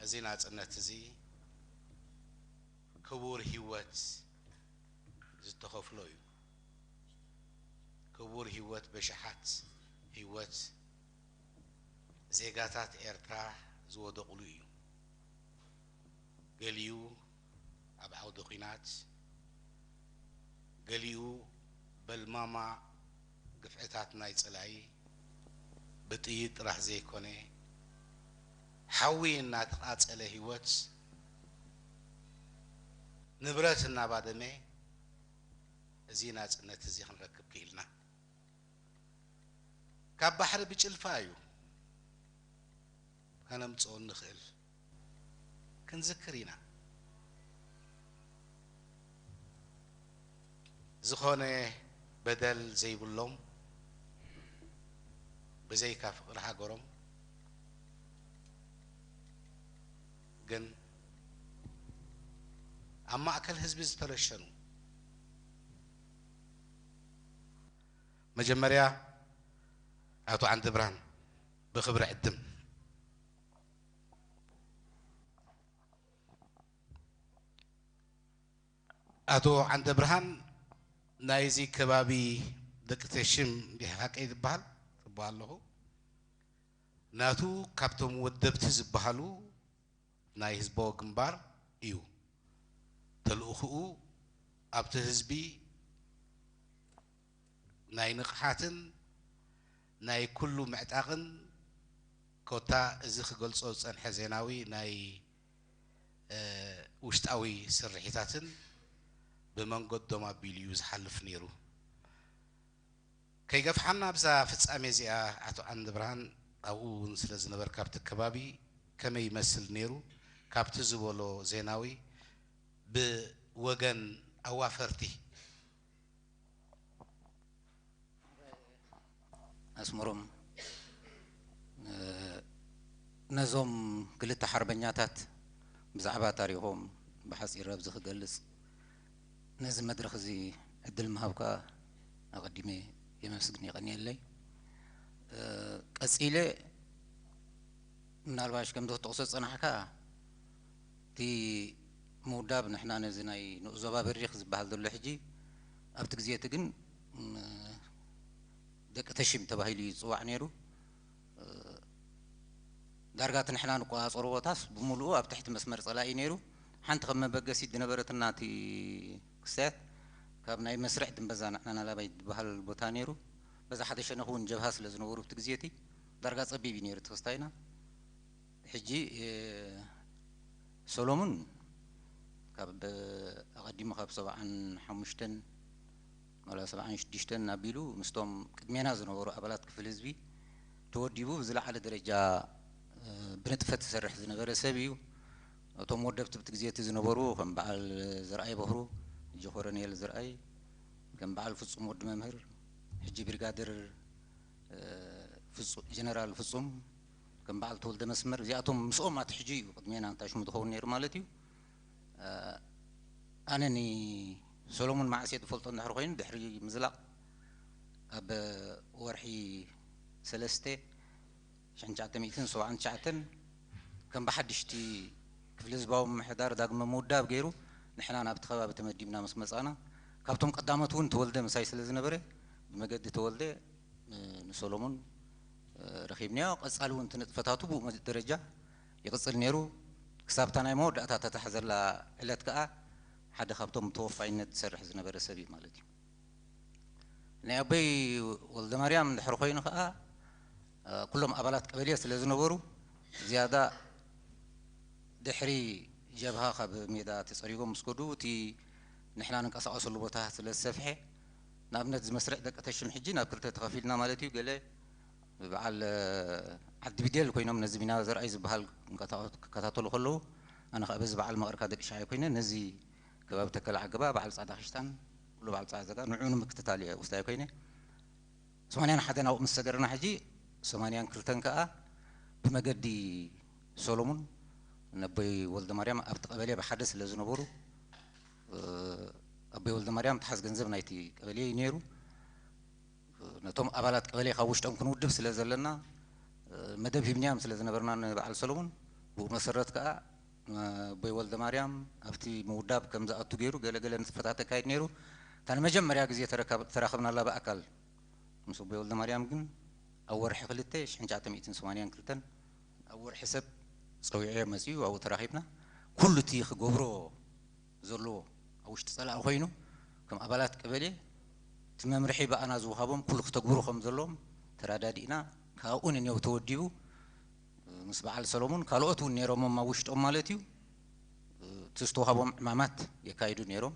እዚ ናጽነት እዚ ክቡር ህይወት ዝተኸፍሎ እዩ። ክቡር ህይወት፣ በሽሓት ህይወት ዜጋታት ኤርትራ ዝወደቑሉ እዩ። ገሊኡ ኣብ ዓውዲ ኲናት፣ ገሊኡ በልማማ ግፍዕታት ናይ ጸላኢ ብጥይት ጥራሕ ዘይኮነ፣ ሓዊ እናተቓጸለ ህይወት፣ ንብረት እናባደመ፣ እዚ ናጽነት እዚ ክንረክብ ክኢልና። ካብ ባሕሪ ብጭልፋ እዩ ከነምጽኦ እንኽእል። ክንዝክር ኢና። ዝኾነ በደል ዘይብሎም፣ ብዘይካ ፍቕሪ ሃገሮም፣ ግን ኣብ ማእከል ህዝቢ ዝተረሸኑ፣ መጀመርያ ኣቶ ዓንደብርሃን ብኽብሪ ዕድም። ኣቶ ዓንደብርሃን ናይዚ ከባቢ ደቂ ተሽም እንዲህ ሓቀይ ዝበሃል ጽቡቕ ኣለኹ። ናቱ ካብቶም ወደብቲ ዝበሃሉ ናይ ህዝባዊ ግንባር እዩ። ተልእኹኡ ኣብቲ ህዝቢ ናይ ንቕሓትን ናይ ኩሉ ምዕጣቕን፣ ኮታ እዚ ክገልጾ ዝጸንሐ ዜናዊ ናይ፣ እ፣ ውሽጣዊ ስርሒታትን ብመንገዶም ኣቢሉ እዩ ዝሓልፍ ነይሩ። ከይገፍሓና ኣብዛ ፍጻሜ እዚኣ ኣቶ ዓንደብርሃን ኣብኡ እውን ስለ ዝነበርካ ኣብቲ ከባቢ ከመይ ይመስል ነይሩ? ካብቲ ዝበሎ ዜናዊ ብወገን ኣዋፈርቲ ኣስመሮም፣ እ፣ ነዞም ክልተ ሓርበኛታት ብዛዕባ ታሪኾም ብሓጺር ኣብዚ ክገልጽ ነዚ መድረኽ እዚ ዕድል ምሃብካ ኣቐዲመ የመስግን የቐንየለይ። እ፣ ቀጺለ ምናልባሽ ከምዚ ክትጠቕሶ ዝጸናሕካ እቲ ምውዳብ ንሕና ነዚ ናይ ንኡስ ዞባ በሪኽ ዝበሃል ዘሎ ሕጂ ኣብቲ ግዜ እቲ ግን፣ ም፣ ደቂ ተሽም ተባሂሉ እዩ ዝጽዋዕ ነይሩ። እ፣ ዳርጋ እቲ ንሕና ንቆጻጸሮ ቦታስ ብምሉኡ ኣብ ትሕቲ መስመር ጸላኢ ነይሩ። ሓንቲ ከም መበገሲት ዝነበረትና እቲ ክስተያት ካብ ናይ መስርዕ ድንበዛ ንዕና ናላባይ ዝበሃል ቦታ ነይሩ። በዛ ሓደ ሸነኽ እውን ጀብሃ ስለ ዝነበሩ ኣብቲ ግዜ እቲ ዳርጋ ጸቢብ እዩ ነይሩ እቲ ክስታይና። ሕጂ፣ እ፣ ሰሎሙን ካብ ኣቐዲሙ ካብ ሰብዓን ሓሙሽተን ዋላ ሰብዓን ሽዱሽተን ኣቢሉ ምስቶም ቅድሜና ዝነበሩ ኣባላት ክፍሊ ህዝቢ ተወዲቡ ብዝለዓለ ደረጃ፣ እ፣ ብንጥፈት ዝሰርሕ ዝነበረ ሰብ እዩ። እቶም ወደብቲ ብቲ ግዜ እቲ ዝነበሩ ከም በዓል ዘርኣይ በኽሩ፣ ሕጂ ኮረኔል ዘርኣይ፣ ከም በዓል ፍጹም ወዲ መምህር፣ ሕጂ ብሪጋደር፣ እ፣ ፍጹ-፣ ጀነራል ፍጹም፣ ከም በዓል ተወልደ መስመር፣ እዚኣቶም ምስኦም ኣትሒዙ እዩ ቅድሜና እንታይ ሽሙ ዝኸውን ነይሩ ማለት እዩ። እ፣ ኣነ ንሰሎሙን መዓስ እየ ዝፈልጦ እንድሕር ኮይኑ ድሕሪ ምዝላቕ ኣብ ወርሒ ሰለስተ ሽሕን ትሽዓተ ሚእትን ሰብዓን ትሽዓተን ከም ብሓድሽቲ ክፍሊ ህዝባዊ ምምሕዳር ዳግመ ምውዳብ ገይሩ ንሕና ናብቲ ከባቢ ተመዲብና ምስ መጻና ካብቶም ቀዳሞት እውን ተወልደ ምሳይ ስለ ዝነበረ ብመገዲ ተወልደ፣ እ፣ ንሰሎሙን፣ እ፣ ረኺብናዮ። ቀጻሊ እውን እቲ ንጥፈታቱ ብኡ መ-፣ ደረጃ ይቕጽል ነይሩ። ክሳብ እታ ናይ መወዳእታ ተታሕዘላ ዕለት ከኣ ሓደ ካብቶም ተወፋይነት ዝሰርሕ ዝነበረ ሰብ እዩ ማለት እዩ። ናይ ኣቦይ ወልደማርያም እንድሕር ኮይኑ ከኣ፣ እ፣ ኩሎም ኣባላት ቀበሌ ስለ ዝነበሩ ዝያዳ ድሕሪ ጀብሃ ካብ ሜዳ ተጸሪጎም ምስ ከዱ እቲ ንሕና ንንቀሳቐሰሉ ቦታ ስለ ዝሰፍሐ፣ ንኣብነት እዚ መስርዕ ደቂ ተሽም ሕጂ ናብ ክልተ ተኸፊልና ማለት እዩ። ገለ ብበዓል፣ እ፣ ዓዲ ቢዴል ኮይኖም ነዚ ሚና ዘርኣይ ዝበሃል እንቀሳቐሱ ክከታተሉ ከለዉ፣ ኣነ ከኣ በዚ በዓል መቐርካ ደቂ ሻዕይ ኮይነ ነዚ ከባቢ ተከለ ዓገባ በዓል ጻዕዳ ክሽታን ኩሉ በዓል ጻዕዳ ዘጋ ንዕኡ ንምክትታል እየ ውስታይ ኮይነ። ሰማንያን ሓደን ኣብኡ ምስ ሰገርና ሕጂ ሰማንያን ክልተን ከኣ ብመገዲ ሰሎሙን ነቦይ ወልደ ማርያም ኣብቲ ቀበሌ ብሓደ ስለ ዝነበሩ፣ እ፣ ኣቦይ ወልደ ማርያም ተሓዝ ገንዘብ ናይቲ ቀበሌ እዩ ነይሩ። ነቶም ኣባላት ቀበሌ ካብ ውሽጦም ክንውድብ ስለ ዘለና፣ እ፣ መደብ ሂብናዮም ስለ ዝነበርና ንበዓል ሰሎሙን ብኡ መሰረት ከዓ ኣቦይ ወልደ ማርያም ኣብቲ ምውዳብ ከም ዝኣቱ ገይሩ ገለገለ ንጥፈታት ተካይድ ነይሩ። እታ ንመጀመርያ ግዜ ተራኸብናላ ብኣካል ምስ ኣቦይ ወልደ ማርያም ግን ኣብ ወርሒ ክልተ ሽሕን ትሽዓተ ሚእትን ሰማንያን ክልተን ኣብ ወርሒ ሰብ ፀዊዐ መፅኡ ኣብኡ ተራኺብና። ኩሉ እቲ ክገብሮ ዘለዎ ኣብ ውሽጢ ፀላኢ ኮይኑ ከም ኣባላት ቀበሌ እቲ መምርሒ ብኣና ዝወሃቦም ኩሉ ክተግብሩ ከም ዘለዎም ተራዳዲእና። ካብኡ ንኔው ተወዲቡ ምስ በዓል ሰሎሙን ካልኦት እውን ነይሮሞም ኣብ ውሽጦም ማለት እዩ። እቲ ዝተዋሃቦም ዕማማት የካይዱ ነይሮም።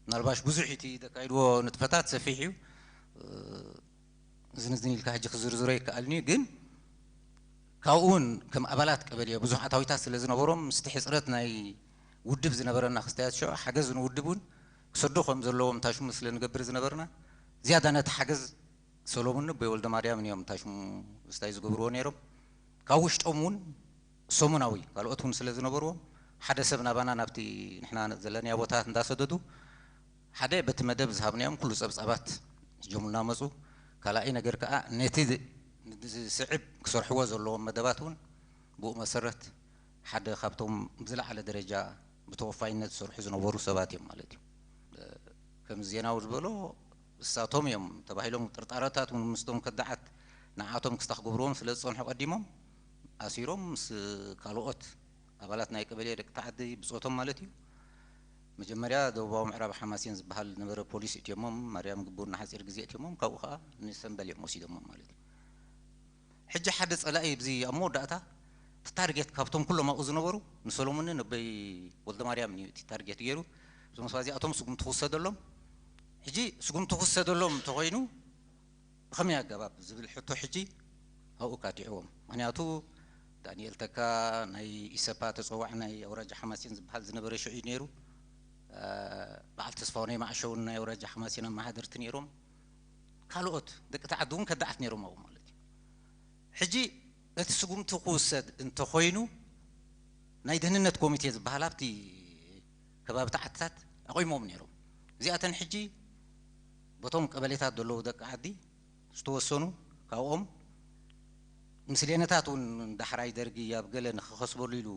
ምናልባሽ ብዙሕ እቲ ዘካይድዎ ንጥፈታት ሰፊሕ እዩ። እዝን እዝን ኢልካ ሕጂ ክዝርዝሮ ይከኣልኒ፣ ግን ካብኡ እውን ከም ኣባላት ቀበሌ ብዙሕ ኣታዊታት ስለ ዝነበሮም ምስቲ ሕፅረት ናይ ውድብ ዝነበረና ክስተያት ሽዑ ሓገዝ ንውድብ እውን ክሰዱ ከም ዘለዎም ታሽሙ ስለ ንገብር ዝነበርና ዝያዳ ነቲ ሓገዝ ሰሎሙን ኣቦይ ወልደ ማርያምን እዮም ታሽሙ ስታይ ዝገብርዎ ነይሮም። ካብ ውሽጦም እውን ሰሙናዊ ካልኦት እውን ስለ ዝነበርዎም ሓደ ሰብ ናባና ናብቲ ንሕና ዘለናዮ ቦታት እንዳሰደዱ ሓደ በቲ መደብ ዝሃብናዮም ኩሉ ጸብጻባት ሒዞም እናመጹ፣ ካልኣይ ነገር ከኣ ነቲ ዝስዕብ ክሰርሕዎ ዘለዎም መደባት እውን ብኡ መሰረት ሓደ ካብቶም ብዝለዓለ ደረጃ ብተወፋይነት ዝሰርሑ ዝነበሩ ሰባት እዮም ማለት እዩ። ከም ዜናዊ ዝበሎ እሳቶም እዮም ተባሂሎም ጥርጣረታት እውን ምስቶም ከዳዓት ንዓቶም ክስታ ክገብርዎም ስለ ዝጸንሑ ቀዲሞም ኣሲሮም ምስ ካልኦት ኣባላት ናይ ቀበሌ ደቂ ተዓዲ ብጾቶም ማለት እዩ። መጀመርያ ደቡባዊ ምዕራብ ሓማሴን ዝበሃል ዝነበረ ፖሊስ እትዮሞም፣ ማርያም ግቡር ንሓጺር ግዜ እትዮሞም፣ ካብኡ ከዓ ንሰምበል እዮም ወሲዶሞም ማለት እዩ። ሕጂ ሓደ ጸላኢ ኣብዚ ኣብ መወዳእታ እቲ ታርጌት ካብቶም ኩሎም ኣብኡ ዝነበሩ ንሰሎሞንን ኣቦይ ወልደ ማርያምን እዩ እቲ ታርጌት ገይሩ። እዞም ሰባት እዚኣቶም ስጉምቲ ክውሰደሎም። ሕጂ ስጉምቲ ክውሰደሎም እንተኾይኑ ብኸመይ ኣገባብ ዝብል ሕቶ ሕጂ ኣብኡ ካዲዕዎም። ምክንያቱ ዳንኤል ተካ ናይ ኢሰፓ ተፀዋዕ ናይ ኣውራጃ ሓማሴን ዝበሃል ዝነበረ ሽዑ እዩ ነይሩ። በዓል ተስፋው ናይ ማዕሸውን ናይ ኣውራጃ ሓማሴን ኣመሓደርቲ ነይሮም። ካልኦት ደቂ ተዓዲ እውን ከዳዓት ነይሮም ኣብኡ ማለት እዩ። ሕጂ እቲ ስጉምቲ ክውሰድ እንተኾይኑ ናይ ደህንነት ኮሚቴ ዝበሃል ኣብቲ ከባቢ ተዓድታት ኣቑሞም ነይሮም። እዚኣተን ሕጂ በቶም ቀበሌታት ዘለዉ ደቂ ዓዲ ዝተወሰኑ ካብኦም ምስሌነታት እውን ዳሕራይ ደርጊ ኣብ ገለ ንክኸስበሉ ኢሉ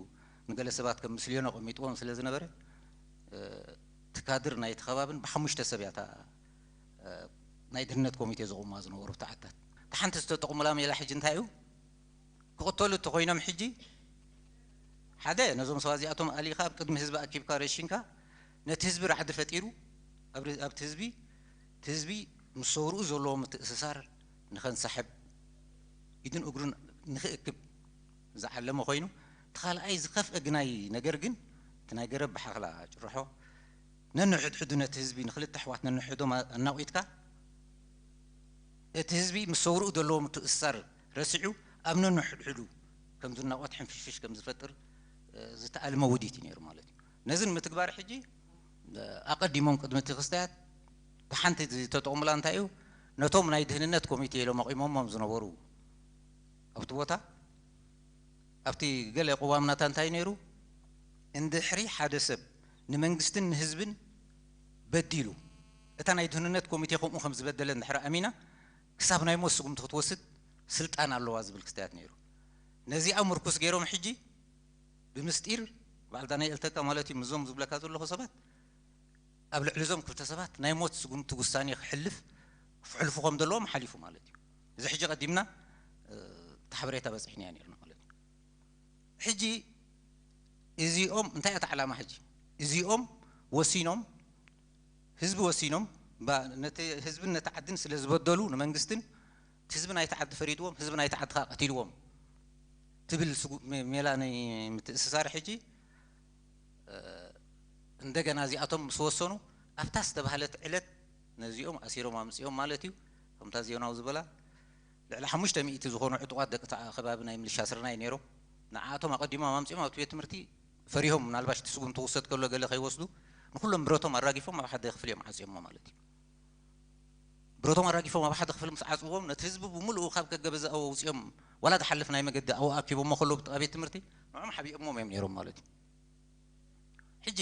ንገለ ሰባት ከም ምስሌኖ ኣቐሚጥዎም ስለ ዝነበረ እቲ ካድር ናይቲ ከባብን ብሓሙሽተ ሰብ እያ እታ ናይ ድህነት ኮሚቴ ዘቑማ ዝነበሩ ተዓታት። እቲ ሓንቲ ዝተጠቕሙላ ሜላ ሕጂ እንታይ እዩ? ክቕተሉ እንተኾይኖም ሕጂ ሓደ ነዞም ሰባት እዚኣቶም ኣሊኻ ኣብ ቅድሚ ህዝቢ ኣኪብካ ረሺንካ ነቲ ህዝቢ ራዕዲ ፈጢሩ ኣብቲ ህዝቢ እቲ ህዝቢ ምስ ሰውርኡ ዘለዎ ምትእስሳር ንኸንሳሕብ ኢድን እግሩን ንኽእክብ ዝዓለመ ኮይኑ እቲ ካልኣይ ዝኸፍአ ግናይ ነገር ግን እቲ ናይ ገረብ ብሓኽላ ጭርሖ ነንሕድሕዱ ነቲ ህዝቢ ንክልተ ኣሕዋት ነንሕዶም ኣናቒትካ እቲ ህዝቢ ምስ ሰውርኡ ዘለዎ ምትእስሳር ረሲዑ ኣብ ነንሕድሕዱ ከም ዝናቖት ሕንፍሽፍሽ ከም ዝፈጥር ዝተኣልመ ውዲት እዩ ነይሩ ማለት እዩ። ነዚ ንምትግባር ሕጂ ኣቐዲሞም ቅድሚ እቲ ክስተያት እቲ ሓንቲ ዝተጠቕሙላ እንታይ እዩ? ነቶም ናይ ድህንነት ኮሚቴ ኢሎም ኣቑሞሞም ዝነበሩ ኣብቲ ቦታ ኣብቲ ገለ ቅዋምናታ እንታይ ነይሩ? እንድሕሪ ሓደ ሰብ ንመንግስትን ንህዝብን በዲሉ እታ ናይ ድህንነት ኮሚቴ ከምኡ ከም ዝበደለ እንድሕሪ ኣሚና ክሳብ ናይ ሞት ስጉምቲ ክትወስድ ስልጣን ኣለዋ ዝብል ክስተያት ነይሩ። ነዚኣ ምርኩስ ገይሮም ሕጂ ብምስጢር በዓል ዳንኤል ተካ ማለት እዩ ምዞም ዝብለካ ዘለኹ ሰባት ኣብ ልዕሊ እዞም ክልተ ሰባት ናይ ሞት ስጉምቲ ውሳኔ ክሕልፍ ክሕልፉ ከም ዘለዎም ሓሊፉ ማለት እዩ። እዚ ሕጂ ቀዲምና እቲ ሓበሬታ በፂሕና እያ ነርና ማለት እዩ። ሕጂ እዚኦም እንታይ እያ ዓላማ ሕጂ? እዚኦም ወሲኖም ህዝቢ ወሲኖም ነቲ ህዝብን ነቲ ዓድን ስለ ዝበደሉ ንመንግስትን ህዝቢ ናይቲ ዓዲ ፈሪድዎም ህዝቢ ናይቲ ዓዲ ከዓ ቀቲልዎም ትብል ሜላ ናይ ምትእስሳር ሕጂ እንደገና እዚኣቶም ምስ ወሰኑ ኣብታ ዝተባህለት ዕለት ነዚኦም ኣሲሮም ኣምፅኦም ማለት እዩ። ከምታ ዜናዊ ዝበላ ልዕሊ ሓሙሽተ ሚእቲ ዝኾኑ ዕጡቓት ደቂ ከባቢ ናይ ምልሻ ስርናይ ነይሮም። ንዓኣቶም ኣቐዲሞም ኣምፅኦም ኣብቲ ቤት ትምህርቲ ፈሪሆም ምናልባሽ እቲ ስጉምቲ ክውሰድ ከሎ ገለ ከይወስዱ ንኩሎም ብረቶም ኣራጊፎም ኣብ ሓደ ክፍሊ እዮም ዓፅዮሞ ማለት እዩ። ብረቶም ኣራጊፎም ኣብ ሓደ ክፍሊ ምስ ዓፅዎም ነቲ ህዝቢ ብምልኡ ካብ ገገበዛኡ ኣውፅኦም ዋላ ዝሓልፍ ናይ መገዲ ኣብኡ ኣኪቦሞ ከለዉ ብጥቓ ቤት ትምህርቲ ንዕኦም ሓቢኦሞም እዮም ነይሮም ማለት እዩ። ሕጂ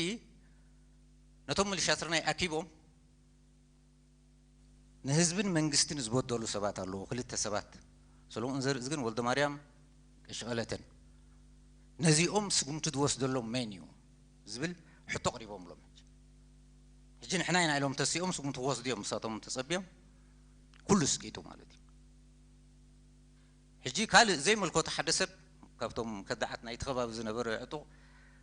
ነቶም ምልሻ ስርናይ ኣኪቦም ንህዝብን መንግስትን ዝበደሉ ሰባት ኣለዉ። ክልተ ሰባት ሰሎሞን ዘርእዝግን ወልደ ማርያም ቀሽቐለተን ነዚኦም ስጉምቲ ዝወስደሎም መን እዩ ዝብል ሕቶ ኣቕሪቦምሎም። ሕጂ ንሕና ኢና ኢሎም ተሲኦም ስጉምቲ ክወስዱ እዮም ንሳቶም ተጸብዮም። ኩሉ ስቂጡ ማለት እዩ። ሕጂ ካልእ ዘይመልከቶ ሓደ ሰብ ካብቶም ከዳዓት ናይቲ ከባቢ ዝነበረ ዕጡቕ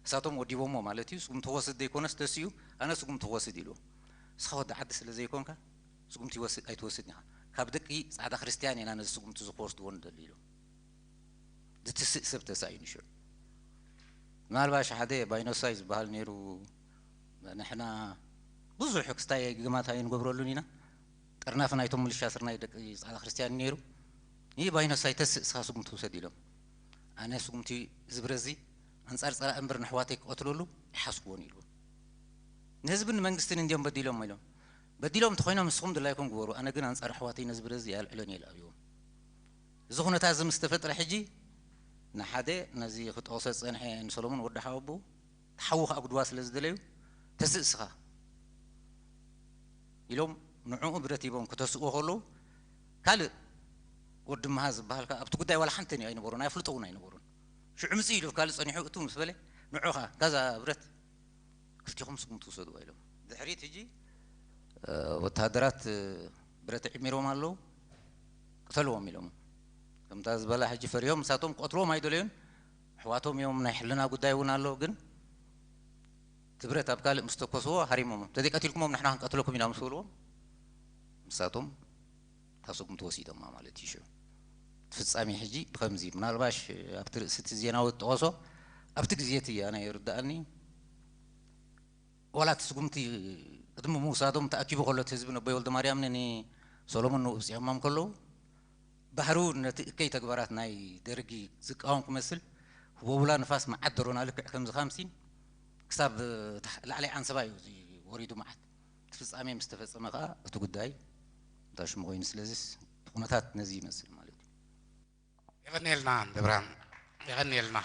ንሳቶም ወዲቦሞ ማለት እዩ። ስጉምቲ ክወስድ ዘይኮነስ ተሲኡ ኣነ ስጉምቲ ክወስድ ኢሉ። ንስኻ ወዲ ዓዲ ስለ ዘይኮንካ ስጉምቲ ኣይትወስድ ኢኻ። ካብ ደቂ ጻዕዳ ክርስትያን ኢና ነዚ ስጉምቲ ዝክወስድዎ ንደሊ ኢሉ። ዝትስእ ሰብ ተሳኢኑ ሽዑ። ምናልባሽ ሓደ ባይኖሳይ ዝበሃል ነይሩ። ንሕና ብዙሕ ክስታይ ግማት ኣይንገብረሉን ኢና። ጥርናፍ ናይቶም ምልሻ ስርናይ ደቂ ጻዕዳ ክርስትያን ነይሩ። ይህ ባይኖሳይ ተስእ እስኻ ስጉምቲ ውሰድ ኢሎም። ኣነ ስጉምቲ ዝብረዚ ኣንጻር ጸላእ እምበር ንሕዋተይ ክቐትለሉ ይሓስብዎን ኢሉ። ንህዝብን መንግስትን እንዲዮም በዲሎም ኢሎም። በዲሎም እንተኾይኖም ንስኹም ድላይኩም ግበሩ፣ ኣነ ግን ኣንጻር ኣሕዋተይ ነዚ ብረዚ ኣልዕሎን ኢለ ኣብዎም። እዚ ኩነታት እዚ ምስ ተፈጥረ ሕጂ ንሓደ ነዚ ክጠቕሶ ዝጸንሐ ንሰሎሞን ወዲ ሓወቦኡ ተሓዉ ከኣ ግድዋ ስለ ዝደለዩ ተስእ እስኻ ኢሎም ንዕኡ ብረት ሂቦም ክተስእዎ ከለዉ ካልእ ወዲ መሃ ዝበሃል ከኣ ኣብቲ ጉዳይ ዋላ ሓንቲ ኣይነበሩን፣ ኣይፍልጦ እውን ኣይነበሩን። ሽዑ ምጽእ ኢሉ ካልእ ጸኒሑ እቱ ምስ በለ ንዑ ከኣ ጋዛ ብረት ክልቲኹም ስጉምቲ ውሰድዎ ኢሎም። ድሕሪት ሕጂ ወታሃደራት ብረት ዒሚሮም ኣለዉ። ቅተልዎም ኢሎም። ከምታ ዝበላ ሕጂ ፈሪሆም ንሳቶም ክቐትልዎም ኣይደለዩን። ኣሕዋቶም እዮም፣ ናይ ሕልና ጉዳይ እውን ኣሎ። ግን እቲ ብረት ኣብ ካልእ ምስ ተኮስዎ ሃሪሞም። ተዘይቀቲልኩሞም ንሕና ክንቀትለኩም ኢና ምስ በልዎም ንሳቶም እታ ስጉምቲ ወሲዶማ ማለት እዩ። ሽዑ እቲ ፍጻሜ ሕጂ ብኸምዚ ምናልባሽ ኣብቲ ርእሲ እቲ ዜናዊ እትጠቐሶ ኣብቲ ግዜ እቲ ኣነ ይርድኣኒ ዋላ እቲ ስጉምቲ ቅድሚ ምውሳዶም ተኣኪቡ ከሎ እቲ ህዝቢ ነቦይ ወልደማርያም ንሰሎሞን ንብፅዖሞም ከለዉ ባህርኡ ነቲ እከይ ተግባራት ናይ ደርጊ ዝቃወም ክመስል ህቦቡላ ንፋስ መዓት ደሮና ልክዕ ከምዚ ካምሲን ክሳብ ላዕላይ ዓንሰባ እዩ እዚ ወሪዱ መዓት። እቲ ፍጻሜ ምስ ተፈጸመ ከኣ እቲ ጉዳይ እንታይ ሽሙ ኮይኑ ስለዚስ እቲ ኩነታት ነዚ ይመስል ማለት እዩ። የቐንየልና ደብራን የቐንየልና።